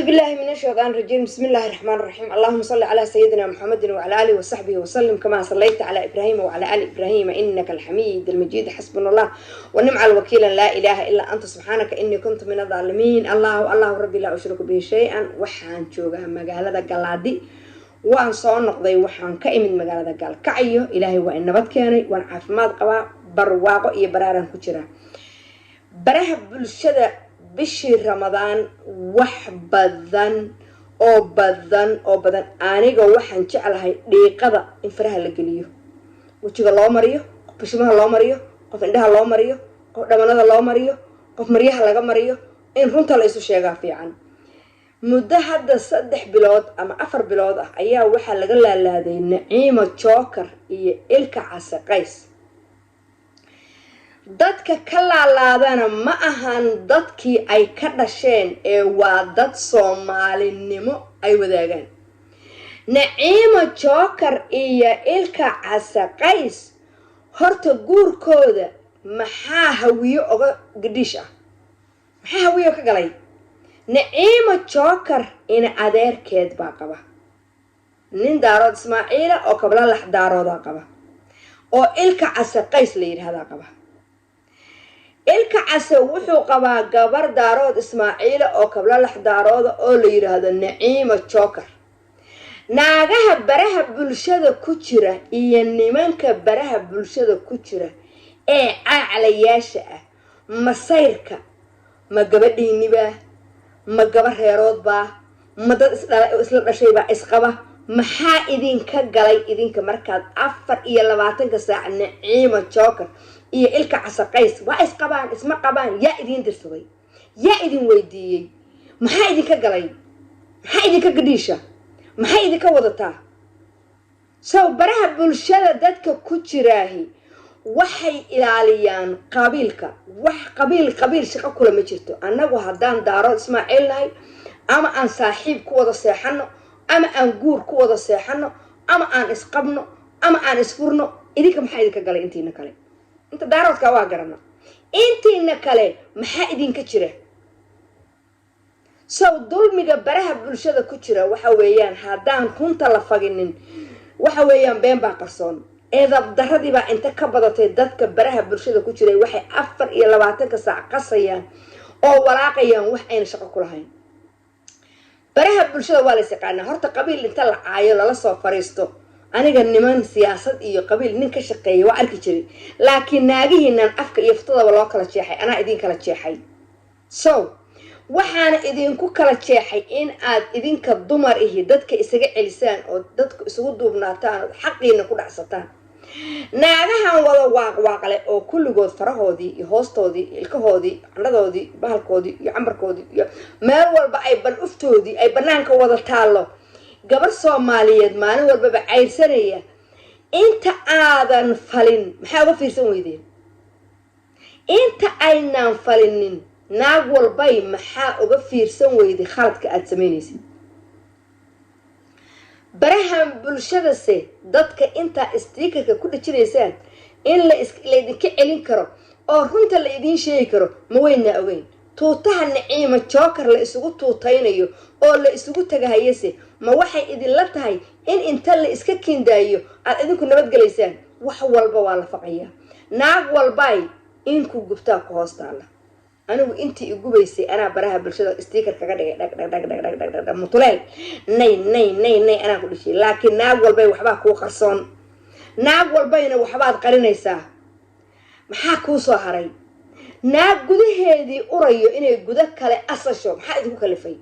أعوذ بالله من الشيطان الرجيم. بسم الله الرحمن الرحيم. اللهم صل على سيدنا محمد وعلى آله وصحبه وسلم كما صليت على إبراهيم وعلى آل إبراهيم إنك الحميد المجيد. حسبنا الله ونعم الوكيل. لا إله إلا أنت، سبحانك إني كنت من الظالمين. الله الله ربي، لا أشرك به شيئا. Waxaan joogaa magaalada Galaadi. Waan soo noqday, waxaan ka imid magaalada Gaalkacyo. Ilaahay waa i nabad keenay, waan caafimaad qabaa, barwaaqo iyo baraaraan ku jiraa. Baraha bulshada bishii Ramadaan wax badan oo badan oo badan. Aniga waxaan jeclahay dhiiqada in faraha la geliyo, wejiga loo mariyo, qof bishimaha loo mariyo, qof indhaha loo mariyo, qof dhamanada loo mariyo, qof maryaha laga mariyo. In runta la isu sheegaa fiican. Muddo hadda 3 bilood ama 4 bilood ah ayaa waxaa laga laalaaday Naciimo Joker iyo Ilka Case Qays. Dadka ka laalaadana ma ahan dadkii ay ka dhasheen ee waa dad Soomaalinimo ay wadaagaan. Naciimo Joker iyo Ilka Case Qays horta guurkooda maxaa Hawiyo oga gadhiish ah? Maxaa Hawiyo ka galay? Naciimo Joker ina adeerkeed baa qaba, nin Daarood Ismaaciila oo Kabla Lax Daaroodaa qaba, oo Ilka Case Qays la yidhaahdaa qaba. Ilka Case wuxuu qabaa gabar Daarood Ismaaciila oo Kablalax Daarooda oo la yidhaahdo Naciimo Joker. Naagaha baraha bulshada ku jira iyo nimanka baraha bulshada ku jira ee caaclayaasha ah, masayrka ma gabadhiinibaa? Ma gaba reeroodbaa? Ma dad isla dhashaybaa isqaba? Maxaa idinka galay idinka markaad 24-ka saac Naciimo Joker iyo Ilka Case Qays waa isqabaan, isma qabaan? Yaa idiin dirsaday? Yaa idin weydiiyey? Maxaa idinka galay? Maxaa idinka gadhiisha? Maxay idinka wadataa? Sow baraha bulshada dadka ku jiraahi waxay ilaaliyaan qabiilka. Wax qabiil qabiil shaqo kula ma jirto. Annagu haddaan Daarood Ismaaciil nahay, ama aan saaxiib ku wada seexano, ama aan guur ku wada seexano, ama aan isqabno, ama aan isfurno, idinka maxaa idinka galay? Intiina kale, inta Daaroodka waa garana, intiina kale maxaa idinka jira? Sow dulmiga baraha bulshada ku jira waxa weeyaan, haddaan runta la faginin, waxa weeyaan been baa qarsoon. Edab daradii baa inta ka badatay dadka baraha bulshada ku jiray, waxay 24-ka saac qasayaan oo walaaqayaan wax ayna shaqo ku lahayn. Baraha bulshada waa lays yaqaanaa. Horta qabiil inta la caayo lala soo fariisto, aniga niman siyaasad iyo qabiil nin ka shaqeeya waa arki jiray, laakiin naagihiinan afka iyo futadaba loo kala jeexay, anaa idin kala jeexay. So waxaana idinku kala jeexay in aad idinka dumar ihi dadka isaga celisaan oo dadka isugu duubnaataan ood xaqiina ku dhacsataan. Naagahan wada waaqwaaqle oo kulligood farahoodii iyo hoostoodii iyo ilkahoodii, candhadoodii, bahalkoodii iyo cambarkoodii iyo meel walba ay ban uftoodii ay banaanka wada taallo, gabar Soomaaliyeed maalin walbaba cayrsanaya, inta aadan falin maxaa uga fiirsan weydeen? Inta aynaan falinin, naag walbay maxaa uga fiirsan weyday khaladka aada samaynaysid? Barahan bulshadase dadka intaa sticker-ka ku dhajinaysaan in la laydinka celin karo oo runta la idiin sheegi karo, ma weynaa ogeyn? Tuutaha Naciimo Joker la isugu tuutaynayo oo la isugu tagahayase, ma waxay idinla tahay in inta la iska kiindaayo aad idinku nabadgelaysaan? Wax walba waa la faqayaa. Naag walbay inku gubtaa ku hoos taalla. Anigu intii igubaysay anaa baraha bulshada sticker kaga dhigay, dhag dhag dhag dhag dhag dhag dhag dhag, mutuleel, nay nay nay nay, anaa ku dhishay. Laakiin naag walbay waxbaa kuu qarsoon, naag walbayna waxbaad qarinaysaa. Maxaa kuu soo haray? Naag gudaheedii urayo inay gudo kale asasho maxaa idinku kalifay?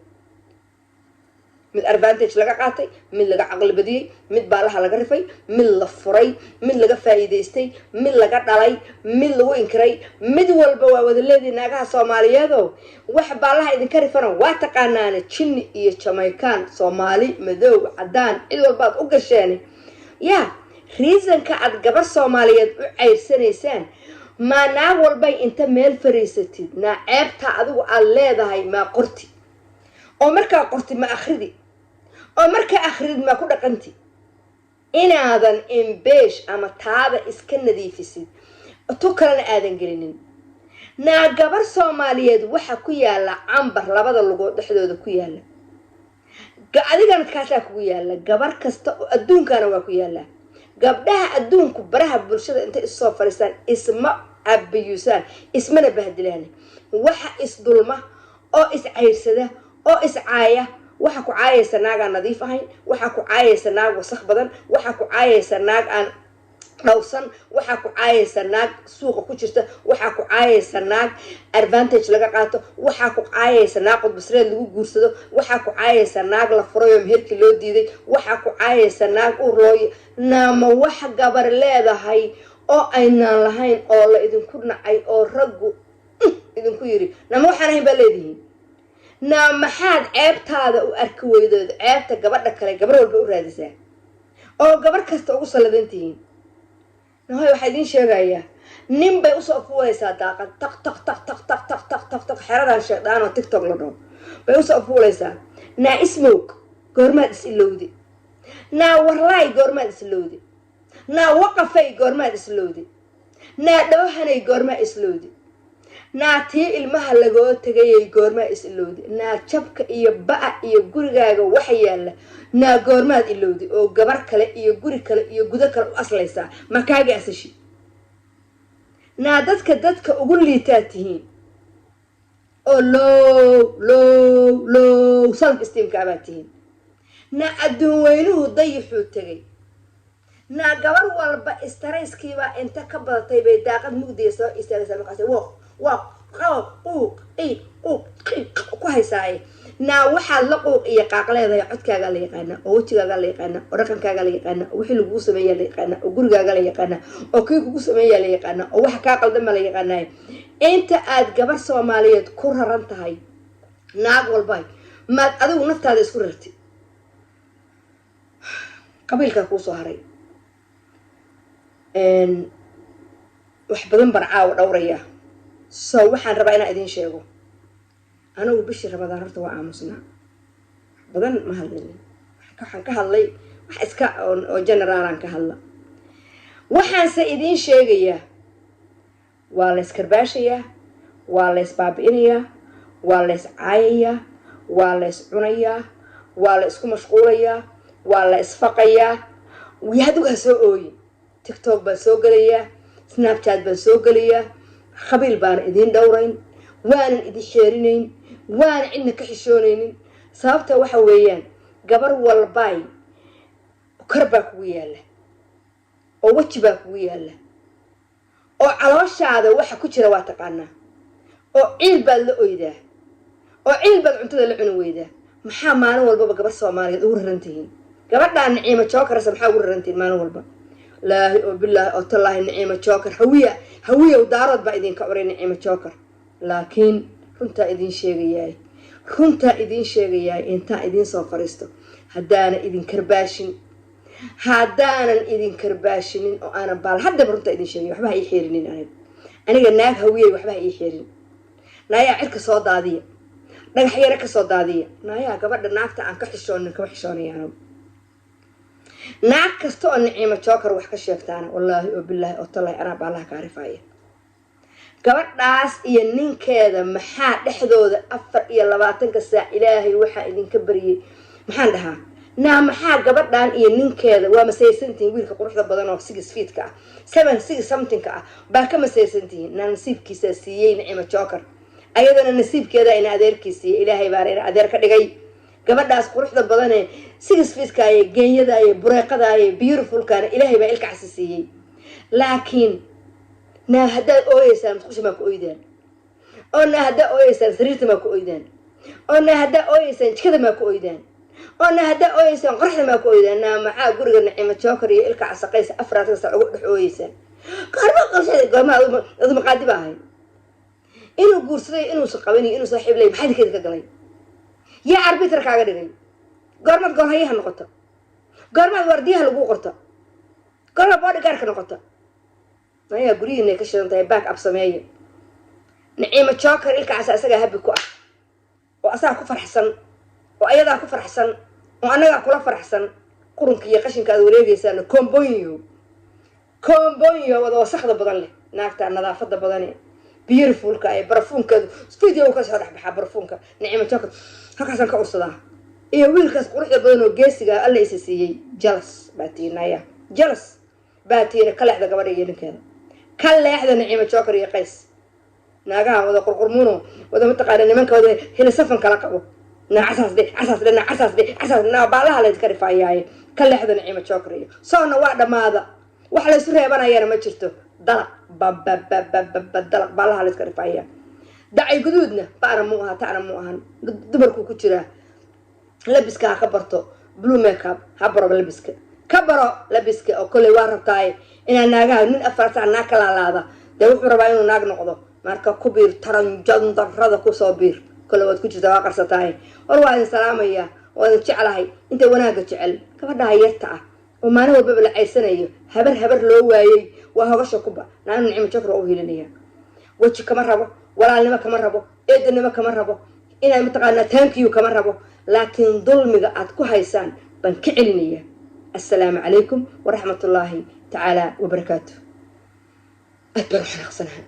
Mid advantage laga qaatay, mid laga caqli badiyey, mid baalaha laga rifay, mid la furay, mid laga faa'iidaystay, mid laga dhalay, mid lagu inkiray, mid walba waa wada leedii. Naagaha Soomaaliyeedo wax baalaha idinka rifana waa taqaanaane, jinni iyo Jamaykaan, Soomaali, madow, cadaan, cid walbaad u gasheen. Yaa reason-ka aad gabar Soomaaliyeed u cayrsanaysaan? Maa naag walbay inta meel fariisatid, naa ceebtaa adigu aad leedahay maa qorti, oo markaa qorti ma akhridi, oo markaa akhridid maa ku dhaqanti, inaadan imbeesh ama taada iska nadiifisid, tu kalena aadan gelinin? Naa gabar Soomaaliyeed waxa ku yaala cambar labada lugood dhexdooda ku yaala. Adigana kaasaa kugu yaalla, gabar kasta oo adduunkana waa ku yaallaa. Gabdhaha adduunku baraha bulshada intay issoo fadhiistaan isma abiyuusaan, ismana bahdilaan. Waxa isdulma oo iscayrsada oo iscaaya, waxa ku caayaysa naag aan nadiif ahayn, waxaa ku caayaysa naag wasakh badan, waxaa ku caayaysa naag aan dhowrsan, waxaa ku caayaysa naag suuqa ku jirta, waxaa ku caayaysa naag advantage laga qaato, waxaa ku caayaysa naag qudbasreed lagu guursado, waxaa ku caayaysa naag la furay oo meherkii loo diiday, waxaa ku caayaysa naag uur looy. Naama wax gabar leedahay oo aynaan lahayn oo la idinku nacay oo raggu idinku yiri, nama waxaan ahayn baa leedihiin? Naa maxaad ceebtaada u arki weydood ceebta gabadha kale gabar walba u raadisaa oo gabar kasta ugu salladan tihiin? Nahoy, waxaa idiin sheegayaa, nin bay usoo fuulaysaa daaqad, taq taq taq taq taq taq taq taq taq, xeradan sheegdaan oo TikTok la dhaho bay usoo fuulaysaa. Naa ismoog, goormaad is ilowdi? Naa warlaay, goormaad islowdi? Naa waqafay, goormaad islowdi? Naa dhoohanay, goormaa islowdi? Naa tii ilmaha lagoo tegayay, goormaa is ilowdi? Naa jabka iyo ba'a iyo gurigaaga waxa yaalla, naa goormaad ilowdi oo gabar kale iyo guri kale iyo gudo kale u aslaysaa? Ma kaaga asashi? Naa dadka ugu liitaa tihiin oo low low low self esteemka abaad tihiin. Naa adduun weynuhu dayixuu tegay. Naa gabar walba stresskiibaa inta ka badatay bay daaqad mugdiga soo istaagaysaa, markaas wooq wooq qooq quuq qiiq quuq qiiq ku haysaaye. Naa waxaad la quuq iyo qaaq leedahay, codkaagaa la yaqaanaa, oo wejigaagaa la yaqaanaa, oo dhaqankaagaa la yaqaanaa, oo wixii lagugu sameeyaa la yaqaanaa, oo gurigaagaa la yaqaanaa, oo kii kugu sameeyaa la yaqaanaa, oo waxa kaa qaldan la yaqaanaaye. Inta aad gabar Soomaaliyeed ku raran tahay, naag walbay, maad adigu naftaada isku rartid? Qabiilkaa kuusoo haray, wax badan baan caawa dhowrayaa. So waxaan rabaa inaan idiin sheego, anigu bishii Ramadaan horta waa aamusnaa, wax badan ma hadlinin. Waxaan ka hadlay wax iska oo generaalaan ka hadla. Waxaanse idiin sheegayaa, waa la iskarbaashayaa, waa la isbaabi'inayaa, waa la iscaayayaa, waa la iscunayaa, waa la isku mashquulayaa, waa la isfaqayaa. Adigu ha soo ooyin. TikTok baan soo gelayaa, Snapchat baan soo gelayaa. Qabiil baana idiin dhowrayn, waanan idin xeerinayn, waana cidna ka xishoonaynin. Sababta waxa weeyaan, gabar walbaay, kor baa kugu yaalla oo weji baa kugu yaalla oo calooshaada waxa ku jira waa taqaanaa, oo ciil baad la oydaa, oo ciil baad cuntada la cuni weydaa. Maxaa maalin walbaba gabar Soomaaliyeed ugu rarantihiin? Gabadhaa Naciimo Jookarse maxaa ugu rarantihiin maalin walba? Laahi oo bilaahi oo tallaahi, Naciimo Joker, Hawiya, Hawiyow, Daarood baa idinka curay Naciimo Joker. Laakiin runtaa idiin sheegayaay, runtaa idiin sheegayaay, intaan idiin soo fariisto, haddaana idin karbaashin, haddaanan idin karbaashinin oo aanan baal haddaba, runtaa idin sheegay, waxba ha ii xeerinin. Aniga naag Hawiyey, waxba ha ii xeerin. Naayaa cirka soo daadiya, dhagax yare ka soo daadiya. Naayaa gabadha naagta aan ka xishoonin kama xishoonaya anigu. Naag kasta oo Naciimo Joker wax ka sheegtaana, wallaahi oo bilaahi oo tallahi, anaa baalaha kaa rifaaya. Gabadhaas iyo ninkeeda maxaa dhexdooda 24-ka saac? Ilaahay waxaa idinka baryay, maxaan dhahaa? Naa maxaa gabadhan iyo ninkeeda waa masaysantihiin? Wiilka quruxda badan oo 6 feetka ah, seven six somethingka ah baa ka masaysantihiin. Naa nasiibkiisaa siiyey Naciimo Joker, ayadana nasiibkeeda ina adeerkii siiyey. Ilaahay baana ina adeer ka dhigay gabadhaas quruxda badanee 6 feetkaaye, geenyadaaye, bureeqadaaye, beautifulkaana Ilaahay baa ilkacsi siiyey. Laakiin naa haddaad ooyeysaan, musqusha maa ku oydaan? Oo naa haddaa ooyeysaan, sariirta maa ku oydaan? Oo naa haddaa ooyeysaan, jikada maa ku oydaan? Oo naa haddaa ooyeysaan, qoraxda maa ku oydaan? Naa maxaa guriga Naciimo Joker iyo Ilka Casaqaysa 4 saac ugu dhex ooyeysaan? Goorma qabsada? Goorma adu maqaadi ba ahay inuu guursaday, inuusan qabaniyo, inuu saaxiib ley? Maxaa idinkeeda ka galay? Yaa arbiter kaaga dhigay? Goormaad goolhayaha noqoto? Goormaad waardiyaha lagu qorto? Goormaad bodyguardka noqoto? Ayaa guryihiinay ka shidan tahay. Back up sameeya. Naciimo Joker, Ilkacaas asagaa happy ku ah, oo asagaa ku farxsan, oo ayadaa ku farxsan, oo annagaa kula farxsan. Qurunka iyo qashinka aad wareegaysaana, kombonyo kombonyo wada wasakda badan leh. Naagta nadaafada badane, beautifulka ee barafuunkeedu video ka soo dhex baxaa, barafuunka Naciimo Joker halkaasaan ka ursadaa. Iyo wiilkaas quruxda badan oo geesiga Alla isa siiyey, jealous baa tiinaya, jealous baa tiina. Ka leexda gabadha iyo ninkeeda, ka leexda Naciimo Joker iyo Qays. Naagaha wada qurqurmuno wada, mataqaana, nimanka wada hilisafan kala qabo. Naa casaas dhe, casaas dhe, naa casaas dhe, casaas naa baalaha laydinka rifaayaaye. Ka leexda Naciimo Joker iyo soona waa dhammaada. Wax laysu reebanayana ma jirto. Dalaq bababababa, dalaq, baalaha layska rifaaya. Dacay guduudna ba'na mu aha, ta'na mu ahan. Dumarkuu ku jiraa. Labiska ha ka barto, blue makeup ha baro, labiska ka baro, labiska oo kolley waa rabtaaye inaa naagaha nin 4 sac naag ka laalaada. Dee wuxuu rabaa inuu naag noqdo. Marka ku biir taranjandarada, kusoo biir. Kolle waad ku jirtaa, waa qarsataaye. War waa idin salaamaya, waa idin jeclahay. Inta wanaagga jecel, gabadhaha yarta ah oo maalin walbaba la caysanayo, habar habar loo waayey, waa hogasha kuba naanu. Nicmo Jokr waa u hilinaya. Weji kama rabo, walaalnimo kama rabo, eedanimo kama rabo, inaa mataqaanaa thank you kama rabo, laakiin dulmiga aad ku haysaan baan ka celinaya. Assalaamu calaykum waraxmatullaahi tacaala wabarakaatu. Aad baan u xanaaqsanahay.